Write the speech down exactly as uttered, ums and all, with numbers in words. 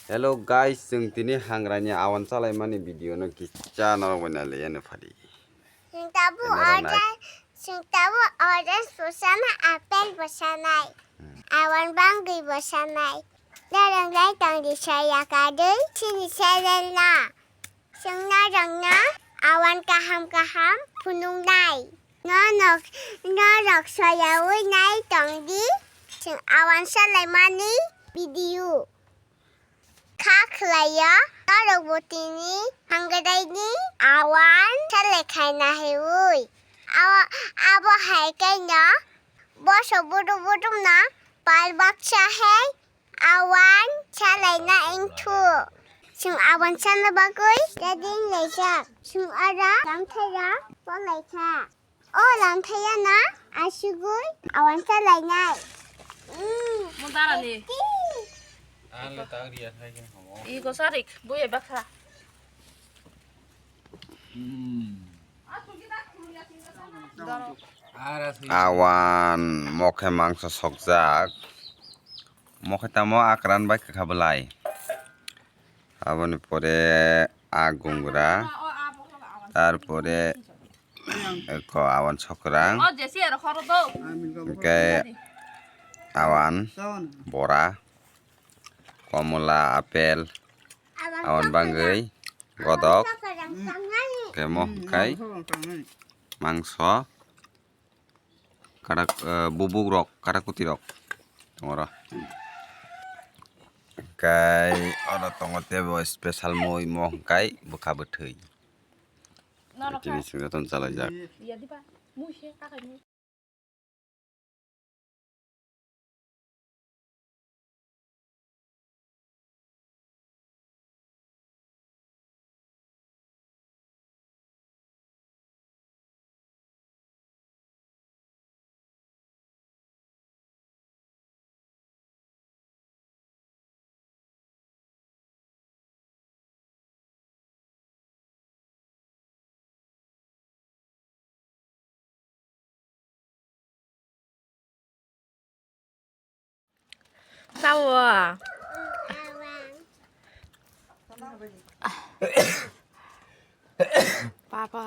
Hello guys, chwng tini hangrani awan chalaimani video no kisa norok bai nailaiya no phadi. Chwng tabuk Camera nai. Orange, chwng tabuk orange bwsana, apple bwsanai, hmm, awan bangwi bwsanai. Norok lai tongdi soya kadwi chini channel no. Chwng norokno awan kaham kaham phunuknai. Norok, norok soyaui nai tongdi chwng awan salaimani video. Kha khlaio, norokbo tini hangreini awan salai khaina hiui. Abo, abo hai khe no boso buduk buduk no pal baksa hai awan salaina wngthu. Chwng awan salna bagwi ready wnglaijak. Chwng oro lamthairok polaikha. O lamthaiyano asugwi awan salainai. Mm. Mo dara ni. Ang le tak riya thai khe hamo. I ko sarik, buye baksa. Hmm. Doro. Ara si. Awan mokhe mangso sokjak. Mokhe tamo akran bai kwkha bwlai. Aboni pore a gungra. Tarpore Eko awan sokrang. O, jesi ero khoro do. Hingke awan, bora, komola, apple, awan bangwi, godok, hingke mo hingkai, mangso, karak, eh, bubuk rok, karak kuti rok, tongoro. Hingkai oro tongo tebo special mui mo hingkai bwkha bwthwi. Tini chwng jotono chalaijak. Tawa. Papa.